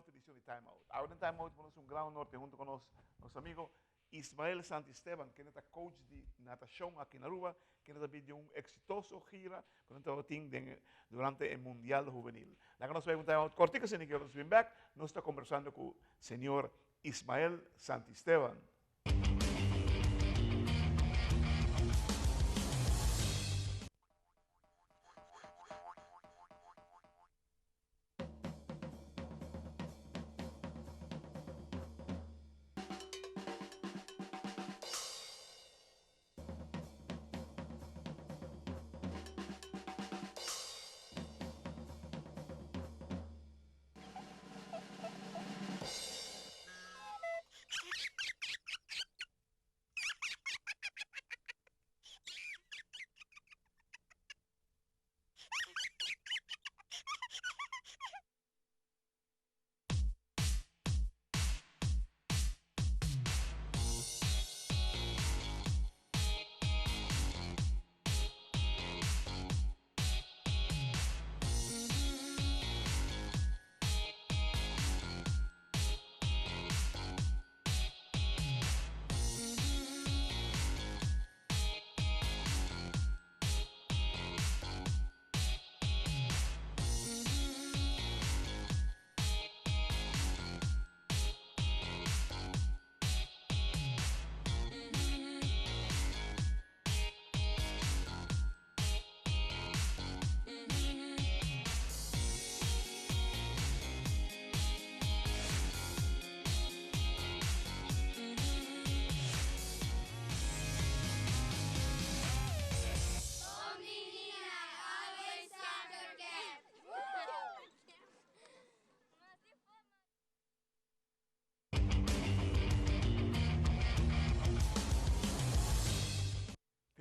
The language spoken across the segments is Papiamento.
otro edicion di Time Out. Awe den Time Out nos un gran honor tin hunto cu nos, nos amigo Ismael Santisteban, kende ta coach di natacion aki na Aruba, kende ta bin di un exitoso gira cu nan tabata tin den durante e Mundial Juvenil. Laga nos bai un Time Out cortico asina ki ora nos bin bek, nos ta conversando cu señor Ismael Santisteban.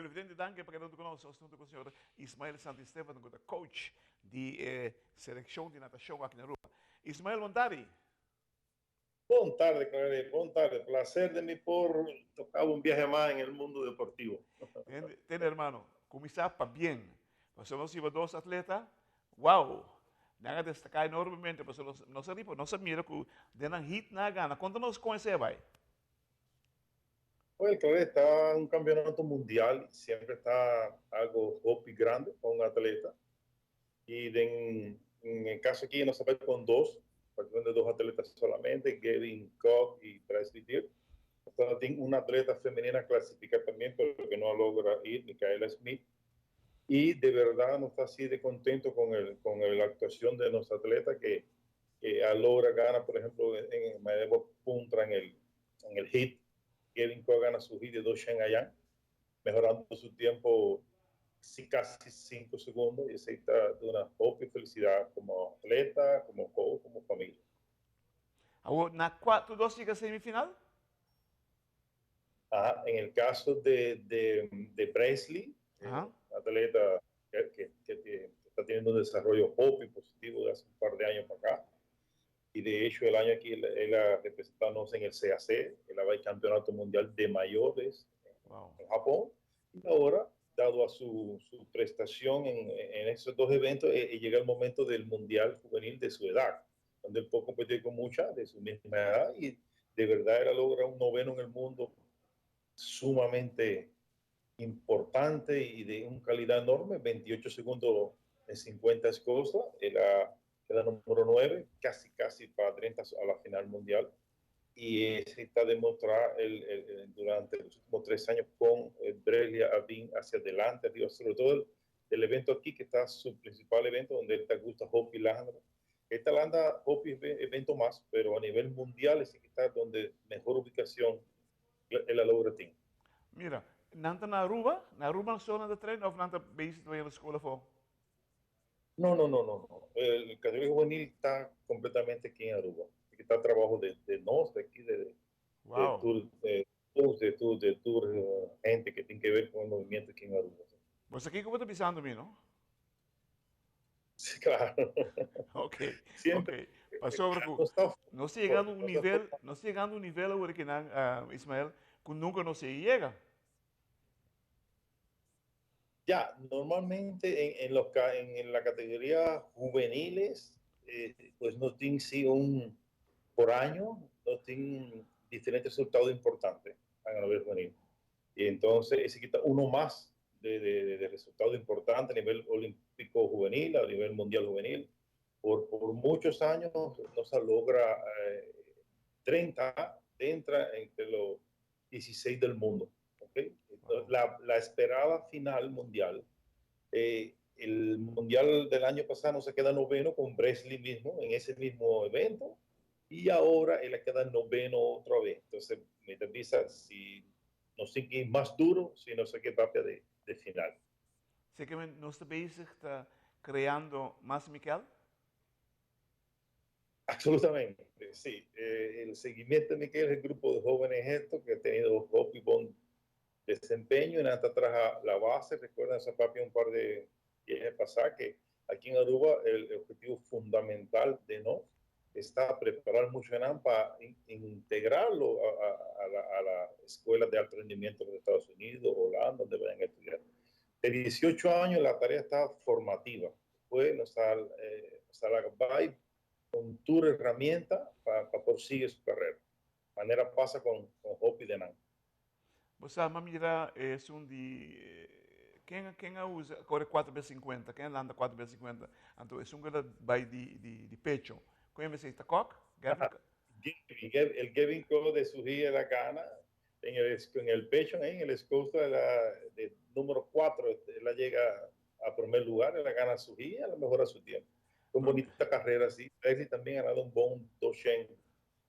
Televidente danki pa keda huntu ku nos. Nos ta huntu ku señor Ismael Santisteban ku ta coach di e selekshon di natashon aki na Aruba. Ismael bon tardi. Bon tardi Claré, bon tardi. Placer de mi por toca un biahe mas en el mundo deportivo. Tende hermano, cuminsa pa bien. Pasobra nos hiba dos atleta, wow! Nan a destaca enormemente pasobra nos a riba, nos a mira cu den nan heat nan a gana. Conta nos con esey a bay. Well, Claré, ta un campeonato mundial y siempre ta algo hopi grande pa un atleta. Y den e caso aki nos ta bay con dos, prácticamente dos atletas solamente, Gavin Koch y Presley Dirk. Nos ta tin un atleta femenina clasifica también, pero que no a logra ir, Micaela Smith. Y de verdad nos ta así de contento con el, con la actuación de nuestra atleta que, que a logra gana, por ejemplo, en, en Maedebo Puntra en el, en el heat. Gavin Koch gana su heat de 200 allá, mejorando su tiempo casi 5 segundos, y ese está de una hope y felicidad como atleta, como coach, como familia. Awor, na cua tur dos yega semifinal? Aha, en el caso de, de, de Presley, atleta que, que, que, está teniendo un desarrollo hope y positivo de hace un par de años para acá. Y de hecho el año aquí él, él ha representado en el CAC, él va al Campeonato Mundial de Mayores en Japón. Y ahora, dado a su, su prestación en, en esos dos eventos, llega el momento del Mundial Juvenil de su edad, donde él puede competir con muchas de su misma edad y de verdad él logra un noveno en el mundo sumamente importante y de una calidad enorme, 28 segundos en 50 escosas, era queda número 9, casi casi para 30 a la final mundial. Y está demostrar el, el, durante los últimos 3 años con Brelia Abin hacia adelante, arriba, sobre todo el evento aquí, que está su principal evento, donde él te gusta Hopi Landa. Esta Landa Hopi es evento más, pero a nivel mundial es que está donde mejor ubicación el la logra tin. Mira, nan ta na Aruba? Na Aruba nan so nan ta train of nan ta bezig ta bay na school afo? No, no, no, no, no. El categoría juvenil está completamente aquí en Aruba. Aquí está el trabajo de, de nos, de aquí, de, de, de, de, de, de, de gente que tiene que ver con el movimiento aquí en Aruba. Pues aki como ta bisando mi, no? Sí, claro. Ok. Siempre. Okay. Pasobra cu nos ta yegando un nivel, nos ta yegando un nivel awor aki nan, Ismael, cu nunca nos a yega. Ya, normalmente en, en, los, en, en la categoría juveniles, pues no tiene sí un, Por año nos tin diferente resultado importante a nivel juvenil. Y entonces ese quita uno más de resultado importante a nivel olímpico juvenil, a nivel mundial juvenil. Por muchos años no se logra 30, entra entre los 16 del mundo. ¿Okay? La esperada final mundial, el mundial del año pasado no se queda noveno con Bresley mismo en ese mismo evento, y ahora él queda noveno otra vez. Entonces, me avisa si no sigue más duro, si no sé qué papia de final. Sé que no está bezig está creando más Miquel? Absolutamente, sí. El seguimiento de Miquel es el grupo de jóvenes estos que ha tenido hopi bon desempeño en hasta atrás la base. Recuerdan esa papia un par de días pasados que aquí en Aruba el objetivo fundamental de no está preparar mucho en AMPA, integrarlo a la escuela de alto rendimiento de los Estados Unidos, Holanda, donde vayan a estudiar. De 18 años la tarea está formativa. Después nos sale la con tu herramienta pa perseguir su carrera. Manera pasa con Hopi de Nan. Você mira, es un de ken usa corre 4 vezes 50, ken anda 4 vezes 50, entonces es un que vai de pecho. ¿Cómo se dice? ¿Kock? Gavin? El Gavin Koch de su de la gana en el pecho, en el escosto de número 4, él llega a primer lugar, él gana su guía, a lo mejor a su tiempo. Con bonita carrera, sí. Él también ha ganado un buen 200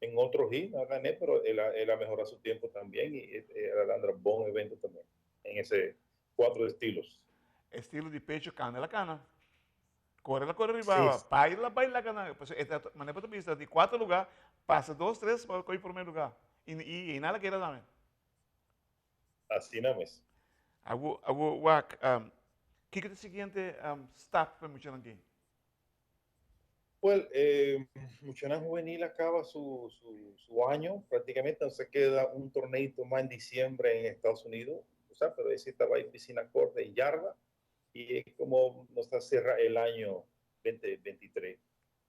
en otro heat, no gané, pero él ha mejorado su tiempo también y él ha dado un buen evento también en ese 4 estilos. Estilo de pecho, cana la cana. Corre la corre riba, Sí. baila, baila cana. Pues, esta manera de vista de 4 lugar, pasa 2, 3, para coger primer lugar. Y nada quiere también. Así nada más. Agu, wak, ¿qué es el siguiente step para Muchanan aquí? Muchanan Juvenil acaba su año, prácticamente no se queda un torneito más en diciembre en Estados Unidos, pero ese estaba en piscina corta y yarda, y es como nos está cierra el año 2023.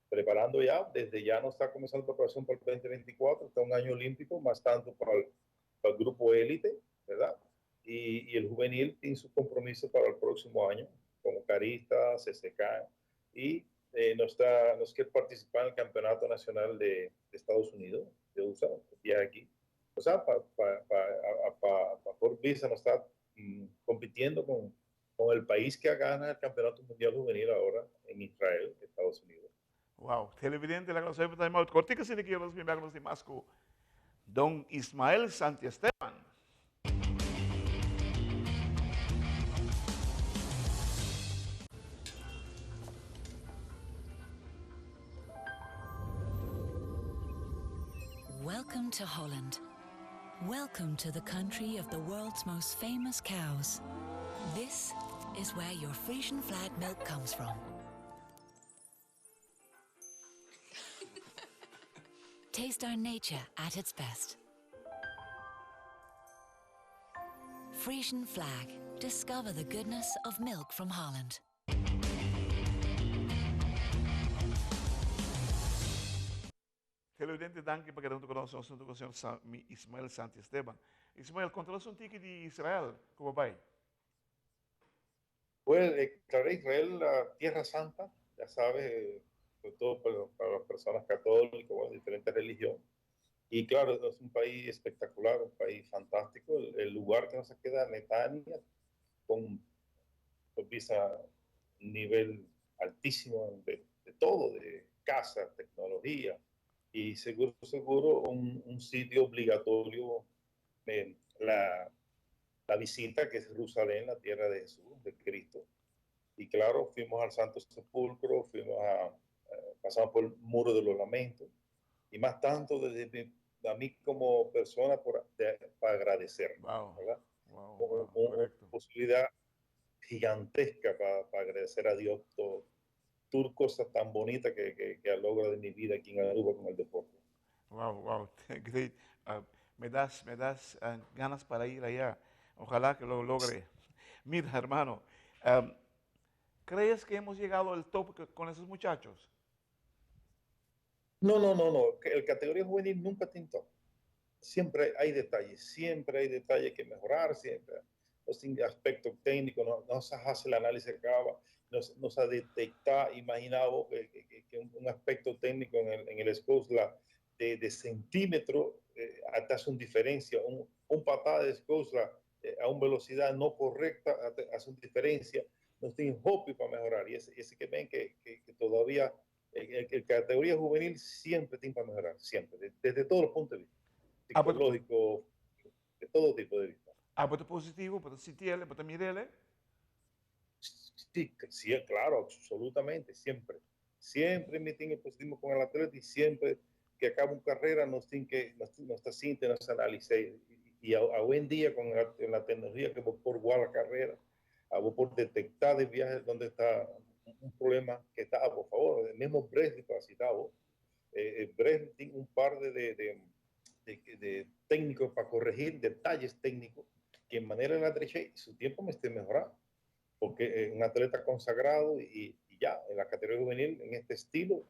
Preparando ya, desde ya no está comenzando la preparación para el 2024, está un año olímpico, más tanto para el grupo élite, ¿verdad? Y el juvenil tiene su compromiso para el próximo año, como Carista, CCK, y nos quiere participar en el Campeonato Nacional de Estados Unidos, de USA, viaja aquí. Pa por visa nos está compitiendo con el país que gana el Campeonato Mundial Juvenil ahora en Israel, Estados Unidos. Wow, televidente, la cosa es muy cortica, si le quiero los miembros de Masco, don Ismael Santiesteban. Welcome to Holland. Welcome to the country of the world's most famous cows. This is where your Frisian Flag milk comes from. Taste our nature at its best. Frisian Flag. Discover the goodness of milk from Holland. Televidente, danki pa keda hunto cu nos, nos hunto cu señor Ismael Santiesteban. Ismael, controla un tiki de Israel, ¿cómo va? Claro, Israel, la Tierra Santa, ya sabes, sobre todo para las personas católicas, diferentes religiones. Y claro, es un país espectacular, un país fantástico. El lugar que nos queda, Netanya, con visa nivel altísimo de todo, de casa, tecnología, y seguro, seguro un sitio obligatorio, la visita que es Jerusalén, la tierra de Jesús, de Cristo. Y claro, fuimos al Santo Sepulcro, pasamos por el Muro de los Lamentos, y más tanto desde a mí como persona para agradecer, ¿verdad? Una posibilidad gigantesca pa agradecer a Dios todo. Tur cosas tan bonitas que logro de mi vida aquí en Aruba con el deporte. Wow, wow, great. Me das ganas para ir allá. Ojalá que lo logre. Mira, hermano, ¿crees que hemos llegado al tope con esos muchachos? No, no, no, no. El categoría juvenil nunca tin top. Siempre hay detalles, siempre hay detalles que mejorar, siempre. No tin aspecto técnico, no, no se hace el análisis acaba, no, no se detecta, imaginado que un aspecto técnico en el Scosla de centímetro hasta hace una diferencia. Un patada de Scosla a una velocidad no correcta hace una diferencia. No tiene hopi para mejorar. Y ese que ven que todavía el categoría juvenil siempre tiene para mejorar, siempre, desde todos los puntos de vista. Ah, pero- Psicológico, de todo tipo de vista. Ah, bo ta positivo, bo ta sinti'e, bo ta mir'e? Sí, claro, absolutamente, siempre. Siempre me tiene positivo con el atleta y siempre que acaba una carrera nos tiene que, nos está sintiendo, nos analiza. Y a hoy en día con la tecnología que vos por guardar la carrera, a vos por detectar de viaje donde está un problema que está, por favor, el mismo Bresley para citar vos, Bresley tiene un par de técnicos para corregir detalles técnicos que en manera de la derecha su tiempo me esté mejorando porque es un atleta consagrado y ya en la categoría juvenil, en este estilo,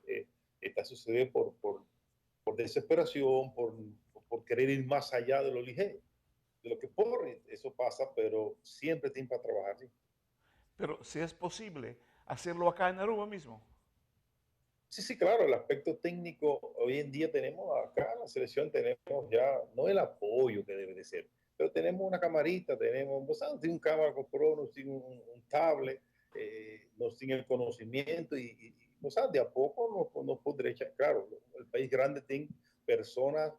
está sucediendo por desesperación, por querer ir más allá de lo ligero, de lo que por, eso pasa, pero siempre tiene para trabajar. ¿Sí? Pero si es posible hacerlo acá en Aruba mismo. Sí, claro, el aspecto técnico, hoy en día tenemos acá en la selección, tenemos ya, no el apoyo que debe de ser, pero tenemos una camarita, tenemos, vos sabes, tiene un cámara GoPro, nos tiene un tablet, nos tiene el conocimiento y, o sea, de a poco nos podría echar, claro, el país grande tiene personas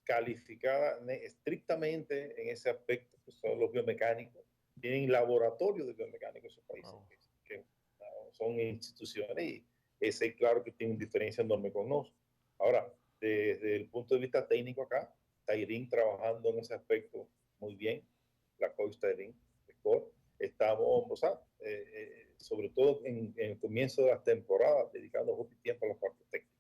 calificadas estrictamente en ese aspecto, que son los biomecánicos, tienen laboratorios de biomecánicos en esos países, que son instituciones y ese claro que tiene una diferencia enorme con nosotros. Ahora, desde el punto de vista técnico acá, Tairín trabajando en ese aspecto muy bien, la coach Tairín, estamos, o sea, sobre todo en el comienzo de las temporadas, dedicando mucho tiempo a la parte técnica.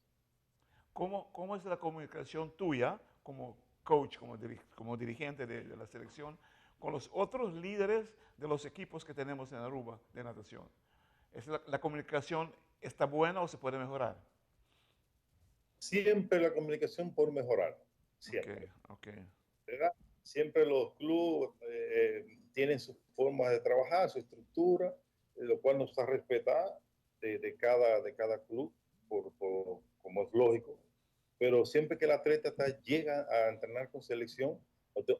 ¿Cómo es la comunicación tuya como coach, como dirigente de la selección, con los otros líderes de los equipos que tenemos en Aruba de natación? ¿Es la comunicación está buena o se puede mejorar? Siempre la comunicación por mejorar, siempre. ¿Verdad? Siempre los clubes tienen sus formas de trabajar, su estructura, lo cual nos está respetada de cada club, como es lógico. Pero siempre que el atleta llega a entrenar con selección,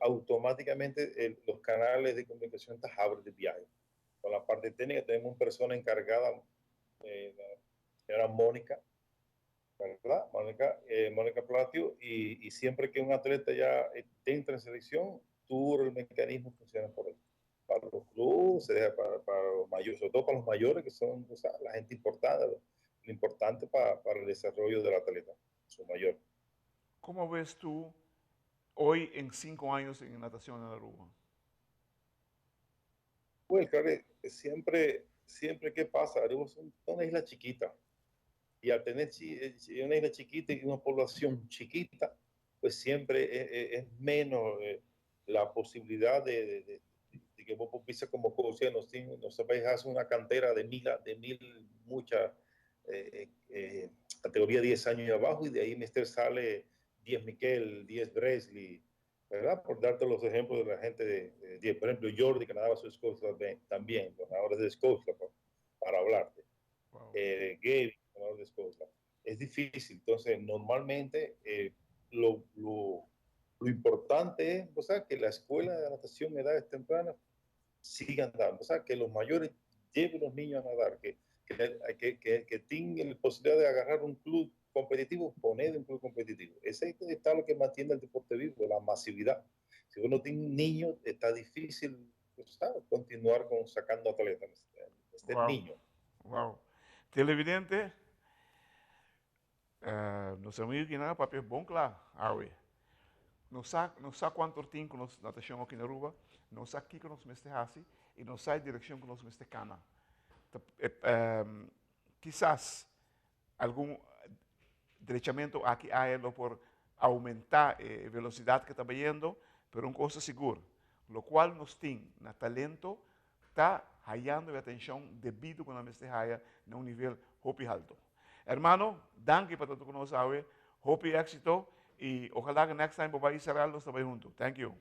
automáticamente los canales de comunicación te abren de viaje. Con la parte técnica tenemos una persona encargada, la señora Mónica, ¿verdad? Mónica Platio, y siempre que un atleta ya entra en selección, todo el mecanismo funciona por ahí. Para los clubes, se deja para los mayores, sobre todo para los mayores, que son, o sea, la gente importante, lo importante para el desarrollo del atleta, su mayor. ¿Cómo ves tú hoy en 5 años en natación en Aruba? Pues, claro, siempre, siempre que pasa, Aruba es una isla chiquita. Y al tener una isla chiquita y una población chiquita, pues siempre es menos la posibilidad de que vos pienses como coach, no, no se hacer una cantera de mil, mucha categoría 10 años y abajo, y de ahí Mister sale 10 Miquel, 10 Bresley, ¿verdad? Por darte los ejemplos de la gente de 10. Por ejemplo, Jordi, que nadaba su Escocia también, los nadadores de Escocia, para hablarte. Gaby, ganador de Escocia. Es difícil. Entonces, normalmente lo importante es, o sea, que la escuela de natación en edades tempranas sigan dando, o sea, que los mayores lleven a los niños a nadar, que tengan la posibilidad de agarrar un club competitivo, poner un club competitivo. Ese está lo que mantiene el deporte vivo, la masividad. Si uno tiene un niño, está difícil, pues, ¿sabes?, continuar con sacando atletas. Este niño. Wow. Televidente, nos amigo cu nan a papia bon cla, awe. No sa cuanto tin cu nos natacion aki na Aruba, no sa kico nos mester haci y no sa e direccion cu nos mester cana. Kisas algun drechamento aki aya lo por aumenta e velocidad cu ta bayendo, pero un cos sigur, locual nos tin na talento ta hayando e atencion debido cu nan mester haya na un nivel hopi halto. Hermano, danki pa ta cu nos awe. Hopi exito y ohala cu next time bo bay Israel nos ta bay hunto. Thank you.